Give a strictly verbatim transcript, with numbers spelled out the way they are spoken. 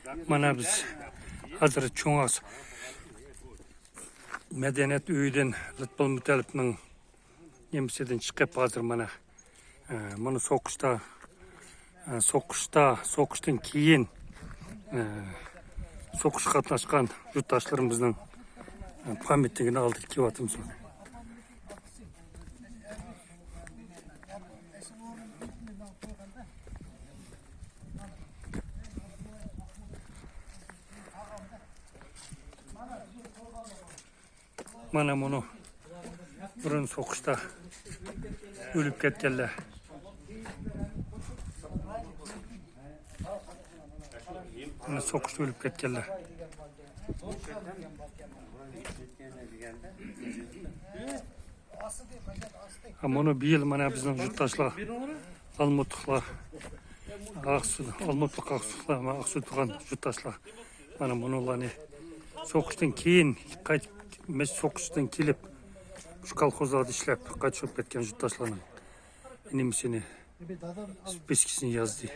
مانا بىز ھازىر چوڭ ئاس مەدەنىيەت ئۆيىدىن لۇتپۇللا مۇتەللىپنىڭ نېمىسىدىن چىقىپ، ھازىر مانا، ئە، مانا سوقۇشتا، ئە، سوقۇشتا، سوقۇشتىن كېيىن، ئە، سوقۇشقا قاتناشقان يۇرتداشلىرىمىزنىڭ، ئە، پامياتنىكىنىڭ ئالدىغا كېلىۋاتىمىز. مانا مۇنۇ بۇرۇن سوقۇشتا ئۆلۈپ كەتكەنلەر. مانا سوقۇشتا ئۆلۈپ كەتكەنلەر. ھە، مۇنۇ بىيىل مانا بىزنىڭ يۇرتداشلار، ئالمۇتلۇقلار، ئاقسۇ، ئالمۇتلۇق ئاقسۇلۇقلار، مانا ئاقسۇدا تۇرغان يۇرتداشلار. مانا مۇنۇلارنى سوقۇشتىن كېيىن قايتىپ، مەش-، سوقۇشتىن كېلىپ، شۇ كالخوزلاردا ئىشلەپ، قايتىپ كەتكەن يۇرتداشلارنىڭ نېمىسىنى، سپىسكىسىنى يازدى.